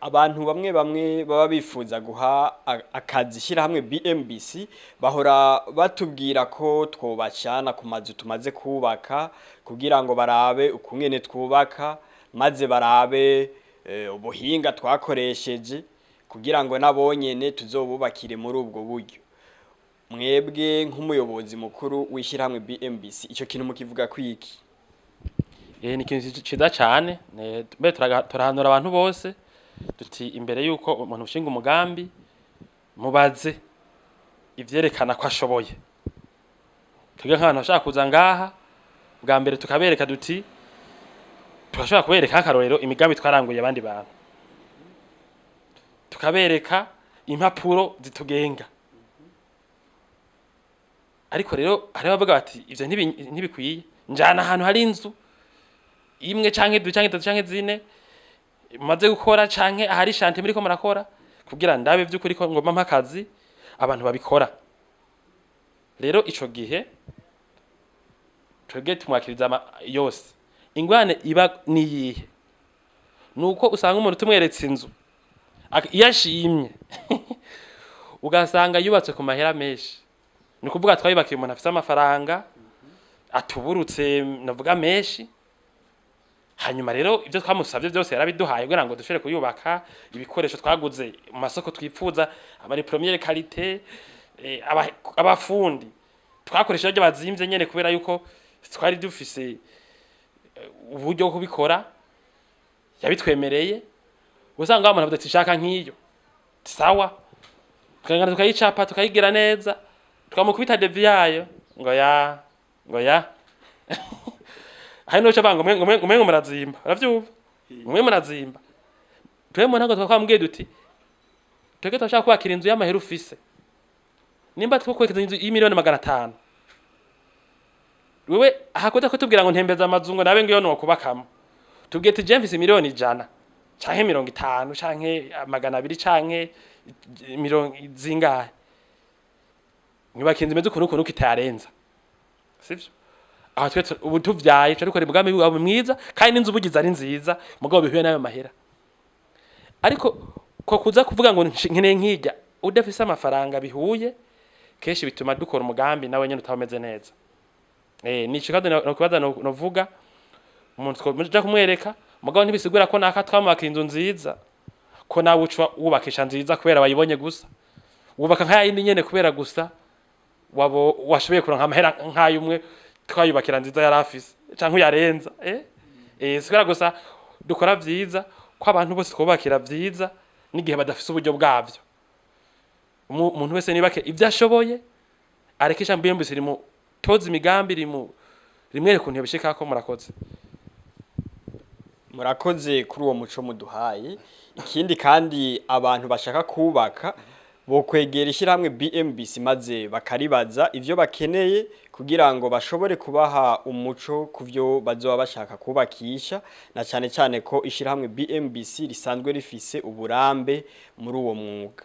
Abantu bamwe bamwe baba bifuza guha akazi ishyirahamwe BMBC bahora batubwira ko twobacana ku mazu tumaze kubaka kugira ngo barabe ukungene twubaka, maze barabe ubuhinga twakoresheje kugira ngo nabonyene tuzobubakire muri ubwo buryo. Mwebwe nk'umuyobozi mukuru w'ishyirahamwe BMBC, ico kintu mukivuga kwiki? Ni ikintu ciza cane. Mbe turahanura abantu bose duti imbere yuko umuntu ushinga umugambi, mubaze ivyerekana ko ashoboye. Twebwe nk'abantu bashaka kuza ngaha bwa mbere, tukabereka duti turashobora kubereka nk'akarorero imigambi twaranguye abandi bantu, tukabereka impapuro zitugenga. Ariko rero hariho abavuga bati ivyo ntibikwiye, njana ahantu hari inzu imwe canke ebyiri canke itatu canke zine mumaze gukora, canke ahari chantier muriko murakora, kugira ndabe vy'ukuri ko ngomba mpa akazi abantu babikora. Rero ico gihe twebwe tumwakiriza yose. Ingwane iba niyihe? Nuko usanga umuntu tumweretse inzu, iyo ashimye ugasanga yubatse ku mahera menshi. Ni ukuvuga twayubakiye umuntu afise amafaranga atuburutse, navuga menshi. Hanyuma rero ibyo twamusabye byose yarabiduhaye kugira ngo dushobore kuyubaka. Ibikoresho twaguze mu masoko twipfuza, abari première qualité, abafundi twakoresha ibyo bazimvye nyene, kubera yuko twari dufise uburyo bwo kubikora, yabitwemereye. Usanga wa muntu avuze ati shaka nk'iyo, sawa, tukagenda tukayicapa, tukayigira neza, tukamukubita devis yayo, ngo ya ngo ya hari n'uco banga ngo murazimba. Uravyumva, mwe murazimba. Twebwe mu ntango twamubwiye duti twebwe turashaka kubakira inzu y'amahera ufise. Nimba twakubakira inzu y'imiliyoni 500, wewe hakuza kutubwira ngo ntembeza amazu ngo nabe ngiyo nokubakamo, tubwiye tuti je mfise miliyoni 100 canke 50 canke 200 canke mirongo zingahe, nyubaka inzu imeze ukuntu ukuntu kitarenza, sivyo? Aho twe ubu tuvyaye tuca dukora umugambi wawe mwiza, kandi n'inzu ubugize ari nziza, mugabo bihuye n'ayo mahera. Ariko ko kuza kuvuga ngo nkeneye nkirya udafise amafaranga bihuye, kenshi bituma dukora umugambi nawe nyene utaba umeze neza. Nico kandi no kubaza novuga umuntu twoja kumwereka, mugabo ntibisigura ko naka twamubaka inzu nziza ko nawe uca wubakisha nziza kubera wayibonye gusa. Wubaka nka yindi nyene kubera gusa wabo washoboye kuronka amahera nk'ayumwe twayubakira nziza yari afise canke uyarenza. Sigura gusa dukora vyiza ko abantu bose twubakira vyiza n'igihe badafise uburyo bwavyo. Umuntu wese nibake ibyo ashoboye, areke ijambo yumvise rimu toza imigambi, rimu rimwereka ukuntu yobishikako. Murakoze. Murakoze kuri uwo muco muduhaye. Ikindi kandi, abantu bashaka kubaka bokwegera ishyirahamwe BMBC maze bakaribaza ivyo bakeneye kugira ngo bashobore kubaha umuco ku vyo bazoba bashaka kubakisha, na cane cane ko ishyirahamwe BMBC risanzwe rifise uburambe muri uwo mwuga.